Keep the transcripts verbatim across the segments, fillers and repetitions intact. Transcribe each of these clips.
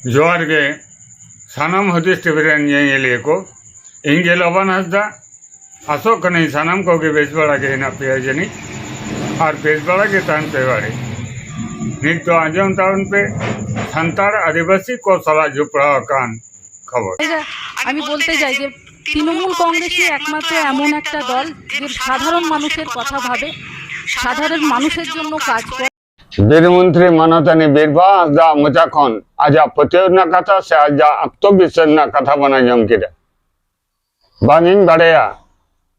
ᱡᱚᱦᱟᱨ ᱜᱮ ᱥᱟᱱᱟᱢ ᱦᱩᱫᱤᱥ ᱴᱤᱵᱷᱤ ᱨᱮᱱ ᱧᱮᱧᱮᱞᱤᱭᱟᱹ ᱠᱚ᱾ ᱤᱧ ᱜᱮ ᱞᱚᱵᱟᱱ ᱦᱟᱸᱥᱫᱟ᱾ ᱟᱥᱚᱜ ᱠᱟᱹᱱᱟᱹᱧ ᱥᱟᱱᱟᱢ ᱠᱚᱜᱮ ᱵᱮᱥ ᱵᱟᱲᱟ ᱜᱮ ᱦᱮᱱᱟᱜ ᱯᱮᱭᱟ ᱡᱟᱹᱱᱤᱡ, ᱟᱨ ᱵᱮᱥ ᱵᱟᱲᱟ ᱜᱮ ᱛᱟᱦᱮᱱ ᱯᱮ ᱵᱟᱲᱮ᱾ ᱱᱤᱛ ᱫᱚ ᱟᱸᱡᱚᱢ ᱛᱟᱵᱚᱱ ᱯᱮ ᱥᱟᱱᱛᱟᱲ ᱟᱹᱫᱤᱵᱟᱹᱥᱤ ᱠᱚ ᱥᱟᱞᱟᱜ ᱡᱚᱯᱲᱟᱣ ᱟᱠᱟᱱ ᱠᱷᱚᱵᱚᱨ᱾ ᱟᱪᱪᱷᱟ, ᱟᱢᱤ ᱵᱚᱞᱛᱮ ᱪᱟᱭ ᱡᱮ ᱛᱤᱱᱩᱢᱩᱞ ᱠᱚᱝᱜᱨᱮᱥ ᱜᱮ ᱮᱠᱢᱟᱛᱨᱚ ᱮᱢᱚᱱ ᱮᱠᱴᱟ ᱫᱚᱞ ᱡᱮ ᱥᱟᱫᱷᱟᱨᱚᱱ ᱢᱟᱱᱩᱥᱮᱨ ᱠᱚᱛᱷᱟ ᱵᱷᱟᱵᱮ, ᱥᱟᱫᱷᱟᱨᱚᱱ ᱢᱟᱱᱩᱥᱮᱨ ᱡᱚᱱᱱᱚ ᱠᱟᱡ ᱠᱚᱨᱮ᱾ ᱵᱤᱨ ᱢᱚᱱᱛᱨᱤ ᱢᱟᱱᱚᱛᱟᱱᱤ ᱵᱤᱨᱵᱟᱦᱟ ᱦᱟᱸᱥᱫᱟᱜ ᱢᱚᱪᱟ ᱠᱷᱚᱱ ᱟᱡᱟᱜ ᱯᱟᱹᱛᱭᱟᱹᱣ ᱨᱮᱱᱟᱜ ᱠᱟᱛᱷᱟ ᱥᱮ ᱟᱡᱟᱜ ᱟᱛᱢᱚᱵᱤᱥᱥᱟᱥ ᱨᱮᱱᱟᱜ ᱠᱟᱛᱷᱟ ᱵᱚᱱ ᱟᱸᱡᱚᱢ ᱠᱮᱫᱟ᱾ ᱵᱟᱝ ᱤᱧ ᱵᱟᱲᱟᱭᱟ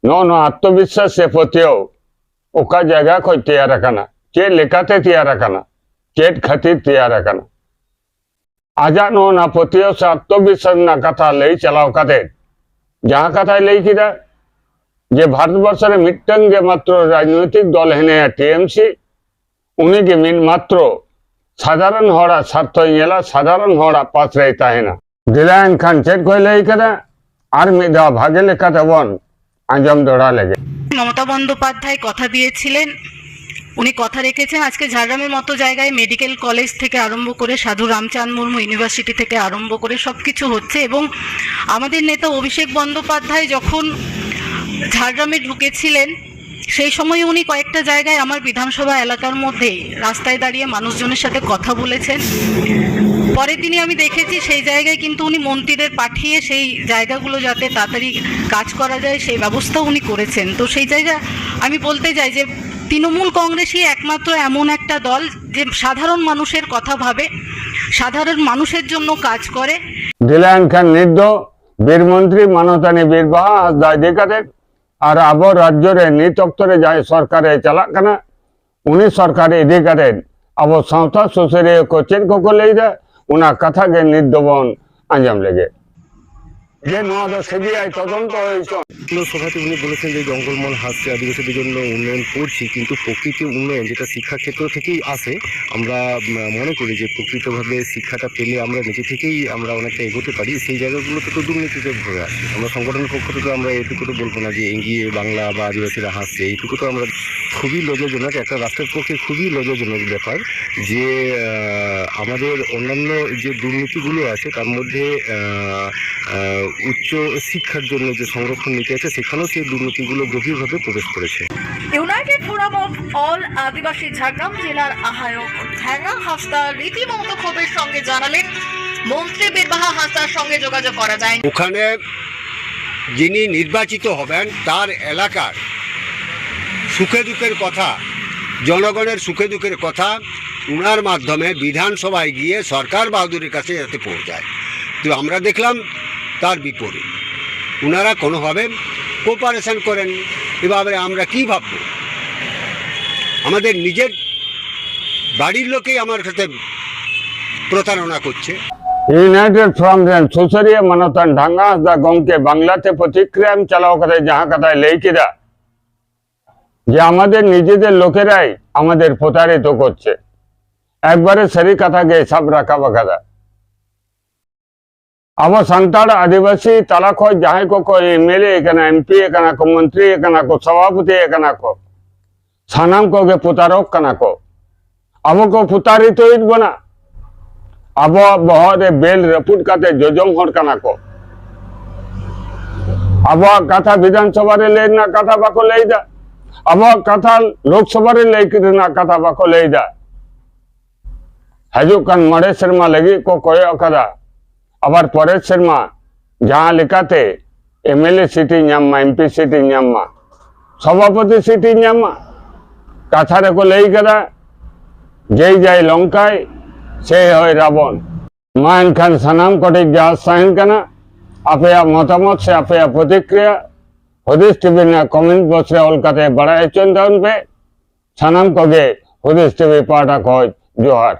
ᱱᱚᱜᱼᱚ ᱱᱚᱣᱟ ᱟᱛᱢᱚᱵᱤᱥᱥᱟᱥ ᱥᱮ ᱯᱟᱹᱛᱭᱟᱹᱣ ᱚᱠᱟ ᱡᱟᱭᱜᱟ ᱠᱷᱚᱱ ᱛᱮᱭᱟᱨ ᱟᱠᱟᱱᱟ, ᱪᱮᱫ ᱞᱮᱠᱟᱛᱮ ᱛᱮᱭᱟᱨ ᱟᱠᱟᱱᱟ, ᱪᱮᱫ ᱠᱷᱟᱹᱛᱤᱨ ᱛᱮᱭᱟᱨ ᱟᱠᱟᱱᱟ᱾ ᱟᱡᱟᱜ ᱱᱚᱜᱼᱚ ᱱᱚᱣᱟ ᱯᱟᱹᱛᱭᱟᱹᱣ ᱥᱮ ᱟᱛᱢᱚᱵᱤᱥᱥᱟᱥ ᱨᱮᱱᱟᱜ ᱠᱟᱛᱷᱟ ᱞᱟᱹᱭ ᱪᱟᱞᱟᱣ ᱠᱟᱛᱮ ᱡᱟᱦᱟᱸ ᱠᱟᱛᱷᱟᱭ ᱞᱟᱹᱭ ᱠᱮᱫᱟ ᱡᱮ ᱵᱷᱟᱨᱚᱛ ᱵᱚᱨᱥᱚ ᱨᱮ ᱢᱤᱫᱴᱟᱝ ᱜᱮ ᱢᱟᱛᱨᱚ ᱨᱟᱡᱽᱱᱳᱭᱛᱤᱠ ᱫᱚᱞ ᱦᱮᱱᱟᱭᱟ, ᱴᱤ ᱮᱢ ᱥᱤ, ᱩᱱᱤ ᱜᱮ ᱢᱤᱫ ᱢᱟᱛᱨᱚ ᱥᱟᱫᱷᱟᱨᱚᱱ ᱦᱚᱲᱟᱜ ᱥᱟᱨᱛᱷᱚᱭ ᱧᱮᱞᱟ, ᱥᱟᱫᱷᱟᱨᱚᱱ ᱦᱚᱲᱟᱜ ᱯᱟᱥ ᱨᱮᱭ ᱛᱟᱦᱮᱱᱟ᱾ ᱫᱮᱞᱟ ᱮᱱᱠᱷᱟᱱ ᱪᱮᱫ ᱠᱚᱭ ᱞᱟᱹᱭ ᱠᱟᱫᱟ, ᱟᱨ ᱢᱤᱫ ᱫᱷᱟᱣ ᱵᱷᱟᱜᱮ ᱞᱮᱠᱟ ᱛᱮᱵᱚᱱ ᱟᱸᱡᱚᱢ ᱫᱚᱦᱲᱟ ᱞᱮᱜᱮ᱾ মমতা বন্দ্যোপাধ্যায় কথা দিয়েছিলেন, উনি কথা রেখেছেন। আজকে ঝাড়গ্রামের মতো জায়গায় মেডিকেল কলেজ থেকে আরম্ভ করে সাধু রামচাঁদ মুর্মু ইউনিভার্সিটি থেকে আরম্ভ করে সব কিছু হচ্ছে। এবং আমাদের নেতা অভিষেক বন্দ্যোপাধ্যায় যখন ঝাড়গ্রামে ঢুকেছিলেন, সেই সময় উনি কয়েকটা জায়গায় আমার বিধানসভা এলাকার মধ্যেই রাস্তায় দাঁড়িয়ে মানুষজনের সাথে কথা বলেছেন। পরের দিনই আমি দেখেছি সেই জায়গায় কিন্তু উনি মন্ত্রীদের পাঠিয়ে সেই জায়গাগুলো যাতে তাড়াতাড়ি কাজ করা যায় সেই ব্যবস্থাও উনি করেছেন। তো সেই জায়গা আমি বলতে চাই যে তৃণমূল কংগ্রেসই একমাত্র এমন একটা দল যে সাধারণ মানুষের কথা ভাবে, সাধারণ মানুষের জন্য কাজ করে। ᱫᱮᱞᱟ ᱮᱱᱠᱷᱟᱱ ᱱᱤᱛ ᱫᱚ ᱵᱤᱨ ᱢᱚᱱᱛᱨᱤ ᱢᱟᱱᱚᱛᱟᱱᱤ ᱵᱤᱨᱵᱟᱦᱟ ᱦᱟᱸᱥᱫᱟ ᱤᱫᱤ ᱠᱟᱛᱮ ᱟᱨ ᱟᱵᱚ ᱨᱟᱡᱽᱡᱚ ᱨᱮ ᱱᱤᱛ ᱚᱠᱛᱚ ᱨᱮ ᱡᱟᱦᱟᱸᱭ ᱥᱚᱨᱠᱟᱨᱮ ᱪᱟᱞᱟᱜ ᱠᱟᱱᱟ, ᱩᱱᱤ ᱥᱚᱨᱠᱟᱨ ᱤᱫᱤ ᱠᱟᱛᱮ ᱟᱵᱚ ᱥᱟᱶᱛᱟ ᱥᱩᱥᱟᱹᱨᱤᱭᱟᱹ ᱠᱚ ᱪᱮᱫ ᱠᱚᱠᱚ ᱞᱟᱹᱭᱫᱟ, ᱚᱱᱟ ᱠᱟᱛᱷᱟ ᱜᱮ ᱱᱤᱛ ᱫᱚᱵᱚᱱ ᱟᱸᱡᱚᱢ ᱞᱮᱜᱮ᱾ যে নয় সিবিআই তদন্ত হয়েছে। সভাতে উনি বলেছেন যে জঙ্গলমহল হ্রাসে আদিবাসীদের জন্য উন্নয়ন করছি, কিন্তু প্রকৃত উন্নয়ন যেটা শিক্ষাক্ষেত্র থেকেই আসে, আমরা উম, মনে করি যে প্রকৃতভাবে শিক্ষাটা পেলে আমরা নিজে থেকেই আমরা অনেকটা এগোতে পারি। সেই জায়গাগুলোতে তো দুর্নীতিতে ভরে আছে। আমরা সংগঠনের পক্ষ থেকে আমরা এটুকু তো বলবো না যে এগিয়ে বাংলা বা আদিবাসীরা হাসছে, এইটুকু তো আমরা খুবই লজ্জাজনক, একটা রাষ্ট্রের পক্ষে খুবই লজ্জাজনক ব্যাপার যে আহ, আমাদের অন্যান্য যে দুর্নীতিগুলো আছে তার মধ্যে আহ, আহ, উচ্চ শিক্ষার জন্য যে সংরক্ষণ নীতি আছে সেখানেও সেই দুর্নীতিগুলো গভীরভাবে প্রবেশ করেছে। ইউনাইটেড ফোরাম অফ অল আদিবাসী ঝাড়গ্রাম জেলার আহ্বায়ক ঠ্যাঙা হাঁসদা রীতিমতো ক্ষোভের সঙ্গে জানালেন, মন্ত্রী বীরবাহা হাঁসদার সঙ্গে যোগাযোগ করা যায়নি। ওখানে যিনি নির্বাচিত হবেন, তার এলাকার সুখে দুঃখের কথা, জনগণের সুখে দুঃখের কথা ওনার মাধ্যমে বিধানসভায় গিয়ে সরকার বাহাদুরের কাছে যাতে পৌঁছায়। তো আমরা দেখলাম তার বিপরীত, ওনারা কোনোভাবে কোপারেশন করেন। এভাবে আমরা কি ভাবব? আমাদের নিজের বাড়ির লোকেই আমার সাথে প্রতারণা করছে। ইউনাইটেড ফ্রন্ট ᱨᱮᱱ ᱥᱩᱥᱟᱹᱨᱤᱭᱟᱹ ᱢᱟᱱᱚᱛᱟᱱ ᱰᱷᱟᱝᱜᱟ ᱦᱟᱸᱥᱫᱟ ᱜᱚᱢᱠᱮ ᱵᱟᱝᱞᱟᱛᱮ ᱯᱨᱚᱛᱤᱠᱨᱤᱭᱟ ᱮᱢ ᱪᱟᱞᱟᱣ ᱠᱟᱛᱮ ᱡᱟᱦᱟᱸ ᱠᱟᱛᱷᱟᱭ ᱞᱟᱹᱭ ᱠᱮᱫᱟ যে আমাদের নিজেদের লোকেরাই আমাদের প্রতারিত করছে, একবারে ᱥᱟᱹᱨᱤ ᱠᱟᱛᱷᱟ ᱜᱮ ᱥᱟᱵ ᱨᱟᱠᱟᱵ ᱟᱠᱟᱫᱟ᱾ ᱟᱵᱚ ᱥᱟᱱᱛᱟᱲ ᱟᱹᱫᱤᱵᱟᱹᱥᱤ ᱛᱟᱞᱟ ᱠᱷᱚᱱ ᱡᱟᱦᱟᱸᱭ ᱠᱚᱠᱚ ᱮᱢᱮᱞᱮ ᱟᱠᱟᱱᱟ, ᱮᱢᱯᱤ ᱟᱠᱟᱱᱟ ᱠᱚ, ᱢᱚᱱᱛᱨᱤ ᱟᱠᱟᱱᱟ ᱠᱚ, ᱥᱚᱵᱷᱟᱯᱚᱛᱤ ᱟᱠᱟᱱᱟ ᱠᱚ, ᱥᱟᱱᱟᱢ ᱠᱚᱜᱮ ᱯᱨᱚᱛᱟᱨᱚᱠ ᱠᱟᱱᱟ ᱠᱚ᱾ ᱟᱵᱚ ᱠᱚ ᱯᱨᱚᱛᱟᱨᱤᱛᱚᱭᱮᱫ ᱵᱚᱱᱟ᱾ ᱟᱵᱚᱣᱟᱜ ᱵᱚᱦᱚᱜ ᱨᱮ ᱵᱮᱞ ᱨᱟᱹᱯᱩᱫ ᱠᱟᱛᱮ ᱡᱚᱡᱚᱢ ᱦᱚᱲ ᱠᱟᱱᱟ ᱠᱚ᱾ ᱟᱵᱚᱣᱟᱜ ᱠᱟᱛᱷᱟ ᱵᱤᱫᱷᱟᱱ ᱥᱚᱵᱷᱟ ᱨᱮ ᱞᱟᱹᱭ ᱨᱮᱱᱟᱜ ᱠᱟᱛᱷᱟ ᱵᱟᱠᱚ ᱞᱟᱹᱭᱫᱟ᱾ ᱟᱵᱚᱣᱟᱜ ᱠᱟᱛᱷᱟ ᱞᱳᱠᱥᱚᱵᱷᱟ ᱨᱮ ᱞᱟᱹᱭ ᱨᱮᱱᱟᱜ ᱠᱟᱛᱷᱟ ᱵᱟᱠᱚ ᱞᱟᱹᱭᱫᱟ᱾ ᱦᱤᱡᱩᱜ ᱠᱟᱱ ᱢᱚᱬᱮ ᱥᱮᱨᱢᱟ ᱞᱟᱹᱜᱤᱫ ᱠᱚ ᱠᱚᱭᱚᱜ ᱟᱠᱟᱫᱟ᱾ ᱟᱵᱟᱨ ᱯᱚᱨᱮᱨ ᱥᱮᱨᱢᱟ ᱡᱟᱦᱟᱸ ᱞᱮᱠᱟᱛᱮ ᱮᱢᱮᱞᱮ ᱥᱤᱴ ᱤᱧ ᱧᱟᱢ ᱢᱟ, ᱮᱢᱯᱤ ᱥᱤᱴ ᱤᱧ ᱧᱟᱢ ᱢᱟ, ᱥᱚᱵᱷᱟᱯᱚᱛᱤ ᱥᱤᱴ ᱤᱧ ᱧᱟᱢ ᱢᱟ᱾ ᱠᱟᱛᱷᱟ ᱨᱮᱠᱚ ᱞᱟᱹᱭ ᱠᱟᱫᱟ, "ᱡᱮᱭ ᱡᱟᱭ ᱞᱚᱝᱠᱟᱭ, ᱥᱮᱭ ᱦᱚᱭ ᱨᱟᱵᱚᱱ᱾" ᱢᱟ ᱮᱱᱠᱷᱟᱱ ᱥᱟᱱᱟᱢ ᱠᱚᱴᱷᱮᱱ ᱡᱟᱦᱟᱸ ᱛᱟᱦᱮᱱ ᱠᱟᱱᱟ, ᱟᱯᱮᱭᱟᱜ ᱢᱚᱛᱟᱢᱚᱛ ᱥᱮ ᱟᱯᱮᱭᱟᱜ ᱯᱨᱚᱛᱤᱠᱨᱤᱭᱟ ᱦᱩᱫᱤᱥ ᱴᱤᱵᱷᱤ ᱨᱮᱱᱟᱜ ᱠᱚᱢᱮᱱᱴ ᱵᱚᱠᱥ ᱨᱮ ᱚᱞ ᱠᱟᱛᱮ ᱵᱟᱲᱟᱭ ᱦᱚᱪᱚᱭ ᱛᱟᱵᱚᱱ ᱯᱮ᱾ ᱥᱟᱱᱟᱢ ᱠᱚᱜᱮ ᱦᱩᱫᱤᱥ ᱴᱤᱵᱷᱤ ᱯᱟᱦᱴᱟ ᱠᱷᱚᱱ ᱡᱚᱦᱟᱨ᱾